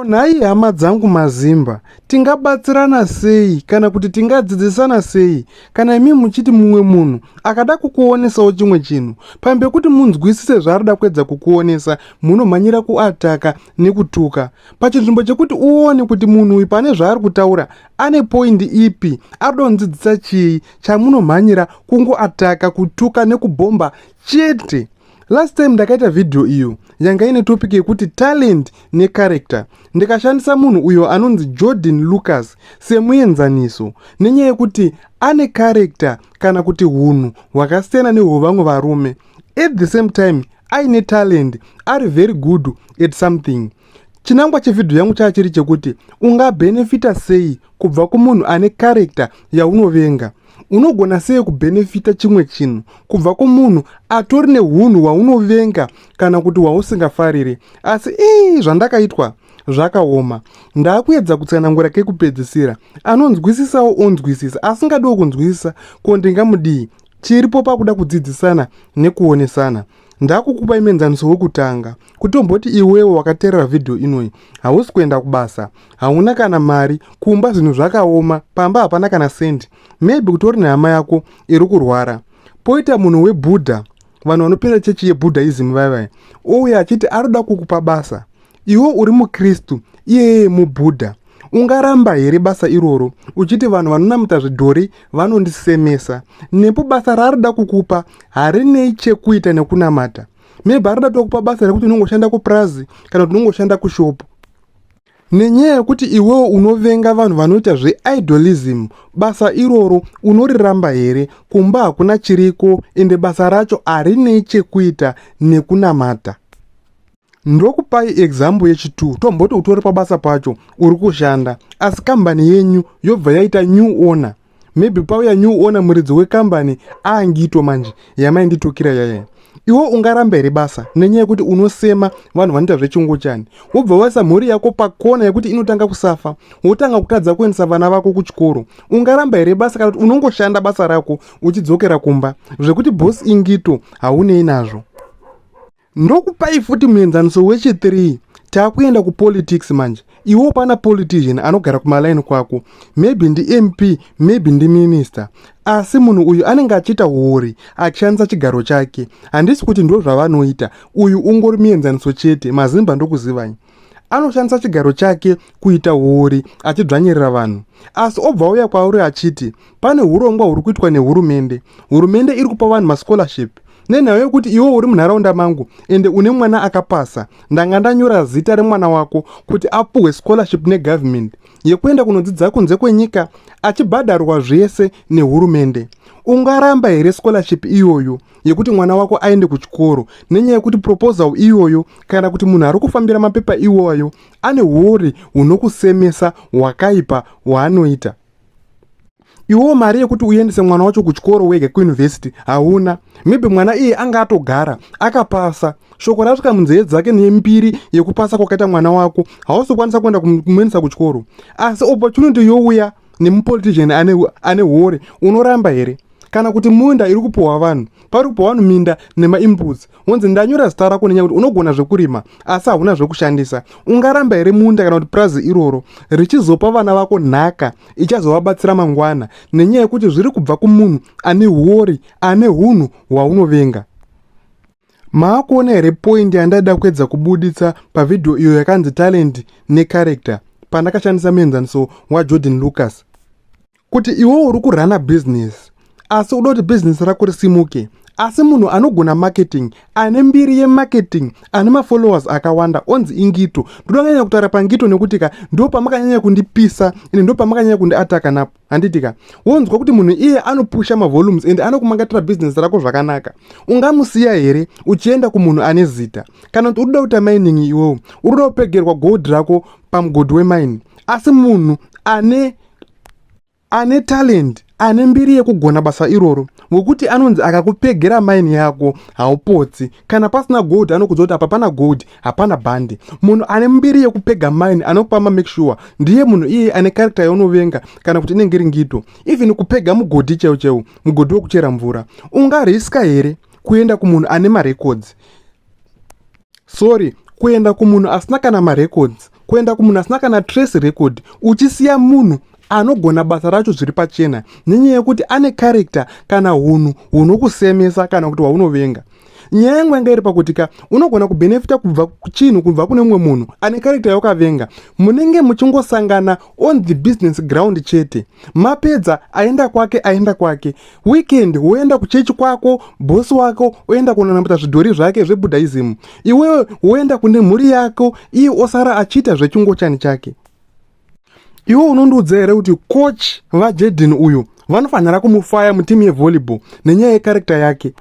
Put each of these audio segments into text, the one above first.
Nhai hama dzangu maZimba, tingabatsirana sei kana kuti tingadzidzisana sei kana imi muchiti mumwe munhu akada kukuonesawo chimwe chinhu, pambekuti munzwisise zvaarida kuedza kukuonesa, munomhanyira kuataka nekutuka. Pachinzvimbo chekuti uone kuti munhu uyu pane zvaari kutaura ane poindi ipi, arikuda kundidzidzisa chii, chamunomhanyira kungoataka, kutuka nekubhomba chete. Last time ndakaita video iyo yanga ine topic yekuti talent necharacter, ndikashandisa munhu uyo anonzi Jordan Lucas semuenzaniso nenyaya yekuti ane character kana kuti hunhu hwakasiyana nehwevamwe varume, at the same time aine talent, ari very good at something. Chinangwa chevhidhiyo yangu chaa chiri chekuti ungabhenefita sei kubva kumunhu ane character yaunovenga. Unogona sei kubhenefita chimwe chinhu kubva kumunhu atori nehunhu hwaunovenga kana kuti hwausingafariri? Asi ii, zvandakaitwa zvakaoma. Ndaakuedza kutsanangura kekupedzisira. Anonzwisisawo onzwisisa, asingadiwo kunzwisisa ko ndingamudii? Chiripo pakuda kudzidzisana nekuonesana. Ndakukupa muenzaniso wekutanga. Kutomboti iwewe wakateerera vhidhiyo inoyi, hausi kuenda kubasa, hauna kana mari, kumba zvinhu zvakaoma, pamba hapana kana sendi, maybe kutori nehama yako iri kurwara. Poita munhu weBuddha, vanhu vanopinda chechi yeBuddhism vaya vaya, ouya achiti arikuda kukupa basa. Iwe uri muKristu, iyeye muBuddha. Ungaramba here basa iroro uchiti vanhu vanonamata zvidhori vanondisemesa, nepo basa raarida kukupa harinei chekuita nekunamata? Maybe arida tokupa basa rekuti unongoshanda kupurazi kana kuti unongoshanda kushopu. Nenyaya yekuti iwewo unovenga vanhu vanoita zveidolism, basa iroro unoriramba here? Kumba hakuna chiriko ende basa racho harinei chekuita nekunamata. Ndokupai example yechi2. Tomboti utori pabasa pacho uri kushanda, asi kambani yenyu yobva yaita new owner. Maybe pauya new owner, muridzi wekambani aangito manje yamainditukira yaya. Iwe ungaramba here basa nenyaya yekuti unosema vanhu vanoita zvechingochani, wobva waisa mhuri yako pakona yekuti inotanga kusafa, wotanga kutadza kuendesa vana vako kuchikoro? Ungaramba here basa kana kuti unongoshanda basa rako uchidzokera kumba, zvekuti boss ingito haunei nazvo? Ndokupai futi muenzaniso wechi3. Taakuenda kupolitics manje. Iwo pana politician anogara kumalaini kwako, maybe ndiMP, maybe ndiminister, asi munhu uyu anenge achiita huori achishandisa chigaro chake. Handisi kuti ndo zvavanoita, uyu ungori muenzaniso chete, maZimba ndokuzivai. Anoshandisa chigaro chake kuita huori achidzvanyirira vanhu, asi obva auya kwauri achiti pane urongwa huri kuitwa nehurumende, hurumende iri kupa vanhu mascholarship. Nenhau yekuti iwe uri munharaunda mangu ende une mwana akapasa, ndanga ndanyora zita remwana wako kuti apuhwe scholarship negovernment yekuenda kunodzidza kunze kwenyika achibhadharwa zvese nehurumende. Ungaramba here scholarship iyoyo yekuti mwana wako aende kuchikoro nenyaya yekuti proposal iyoyo kana kuti munhu ari kufambira mapepa iwoyo ane huori hunokusemesa hwakaipa hwaanoita? Iwewo mari yekuti uendese mwana wacho kuchikoro wega kuyunivhesiti hauna. Maybe mwana iye anga atogara akapasa, shoko rasvika munzeve dzake nembiri yekupasa kwakaita mwana wako, hausi kukwanisa kuenda kumuendesa kuchikoro, asi opportunity youya nemupolitician ane huori. Unoramba here? Kana kuti munda iri kupuhwa vanhu, pari kupuhwa vanhu minda nemainputs, wonzi ndanyora zita rako nenyaya kuti unogona zvekurima asi hauna zvekushandisa. Ungaramba here munda kana kuti purazi iroro richizopa vana vako nhaka ichazovabatsira mangwana nenyaya yekuti zviri kubva kumunhu ane huori, ane hunhu hwaunovenga? Maakuona here point yandaida kuedza kubuditsa pavhidhiyo iyo yakanzi talent necharacter, pandakashandisa muenzaniso waJordan Lucas? Kuti iwe uri kurana business asi uda kuti bhizinesi rako risimuke, asi munhu anogona marketing, ane mbiri yemarketing, ane mafollowers akawanda, onzi ingito. Ndoda kunyanya kutaura pangito nekuti ka ndo pamakanyanya kundipisa ende ndo pamakanyanya kundiataka napo, handiti ka? Wonzwa kuti munhu iye anopusha mavolumes ende anokumangatira bhizinesi rako zvakanaka. Ungamusiya here uchienda kumunhu ane zita? Kana kuti uri kuda kuita mining, iwewo uri kuda kupegerwa gold rako pamugodhi wemine, asi munhu ane talent, ane mbiri yekugona basa iroro, wekuti anonzi akakupegera mine yako haupotsi, kana pasina gold anokudza kuti apa pana gold, hapana bhandi. Munhu ane mbiri yekupega mine anokupa mamake sure ndiye munhu iye ane character yaunovenga kana kuti inenge iri ngito. Even kupega mugodhi chaiwo chaiwo, mugodhi wekuchera mvura, ungariska here kuenda kumunhu ane marecords, sorry, kuenda kumunhu asina kana marecords? Kuenda kumunhu asina kana trace record uchisiya munhu anogona basa racho zviri pachena nenyaya yekuti ane character kana hunhu hunokusemesa kana kuti hwaunovenga. Nyaya yangu yanga iri pakuti ka unogona kubenefita kubva chinhu kubva kune mumwe munhu ane character yaukavenga. Munenge muchingosangana on the business ground chete. Mapedza aenda kwake aenda kwake. Weekend woenda kuchechi kwako, boss wako oenda kunonamata zvidhori zvake zveBuddhism. Iwewe woenda kune mhuri yako, iye osara achiita zvechingochani chake. Iwe unondiudza here kuti coach vaJaden uyu vanofanira kumufaya mutimu yevolleyball nenyaya yekarekta yake?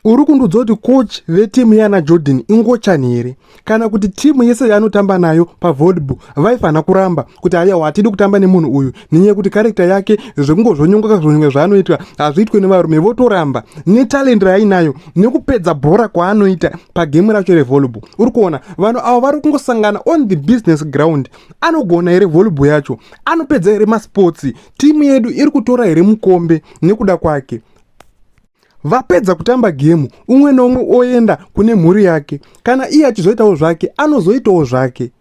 Uri kundiudza kuti coach vetimu yana Jordan ingochani here? Kana kuti timu yese yaanotamba nayo pavolleyball vaifanira kuramba kuti aiwa hatidi kutamba nemunhu uyu nenyaya yekuti karekta yake zvekungozvonyongoka zvonyonga zvaanoitwa hazviitwe nevarume, votoramba netalent raainayo nekupedza bhora kwaanoita pagemu racho revolleyball. Uri kuona vanhu ava vari kungosangana on the business ground. Anogona here volleyball yacho? Anopedza here masports? Timu yedu iri kutora here mukombe nekuda kwake? Vapedza kutamba gemu, umwe neumwe oenda kune mhuri yake. Kana iye achizoitawo zvake, anozoitawo zvake.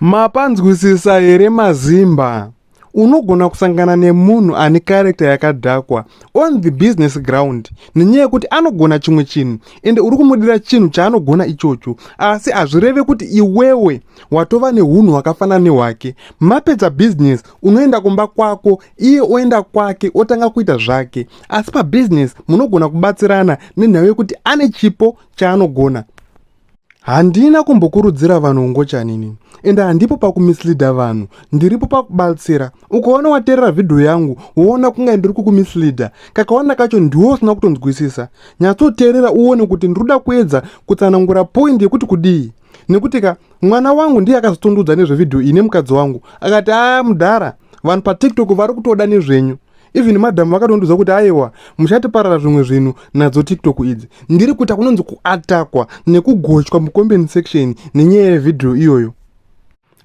Mapanzwisisa here mazimba? Unogona kusangana nemunhu ane character yakadhakwa on the business ground nenyaya yekuti anogona chimwe chinhu ende uri kumudira chinhu chaanogona ichocho, asi hazvireve kuti iwewe watova nehunhu hwakafanana nehwake. Mapedza business, unoenda kumba kwako, iye oenda kwake otanga kuita zvake. Asi pabusiness munogona kubatsirana nenhau yekuti ane chipo chaanogona. Handina kumbokurudzira vanhu ungochani ende handipo pakumisleada vanhu, ndiripo pakubatsira. Ukaona wateerera vhidhiyo yangu woona kunge ndiri kukumisleada, kakawanda kacho ndiwo usina kutonzwisisa. Nyatsoteerera uone kuti ndinoda kuedza kutsanangura point yekuti kudii. Nekuti ka mwana wangu ndiye akazotondudza nezvevhidhiyo iyi nemukadzi wangu, akati aa mudhara, vanhu paTikTok vari kutoda nezvenyu. Even madam vakatondudza kuti aiwa muchatiparara zvimwe zvinhu nadzo TikTok idzi. Ndiri kuita kunonzi kuatakwa nekugochwa mucomment section nenyaya yevhidhiyo iyoyo.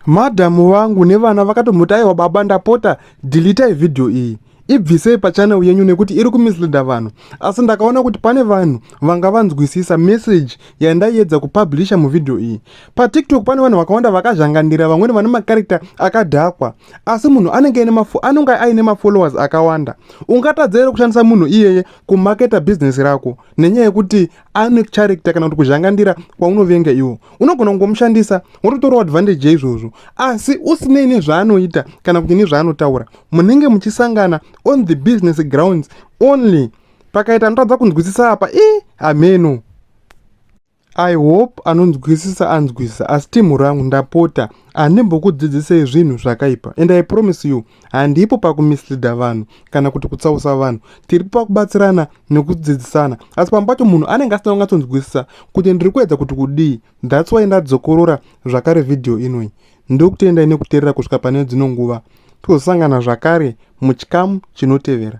Madam vangu nevana vakatomboti aiwa baba ndapota deletai vhidhiyo iyi, ibvisei pachannel yenyu nekuti iri kumisleada vanhu. Asi ndakaona kuti pane vanhu vanga vanzwisisa message yandaiedza kupublisha muvhidhiyo iyi. PaTikTok pane vanhu vakawanda vakazhangandira, vamweni vane makarekta akadhakwa, asi munhu anenge anonge aine mafollowers akawanda. Ungatadza here kushandisa munhu iyeye kumaketa bhizinesi rako nenyaya yekuti ane character kana kuti kuzhangandira kwaunovenga iwo? Unogona kungomushandisa wototorawo advantage yeizvozvo, asi usinei nezvaanoita kana kuti nezvaanotaura. Munenge muchisangana on the business grounds only. Pakaita anotadza kunzwisisa apa, i hameno. I hope anonzwisisa anzwisisa, asi timu rangu ndapota handimbokudzidzisei zvinhu zvakaipa, and I promise you handipo pakumisleada vanhu kana kuti kutsausa vanhu. Tiripo pakubatsirana nekudzidzisana, asi pamwe pacho munhu anenge asina kunyatsonzwisisa kuti ndiri kuedza kuti kudii. That's why ndadzokorora zvakare vhidhiyo inoi. Ndokutendai nekuteerera kusvika pane dzino nguva. Tozosangana zvakare muchikamu chinotevera.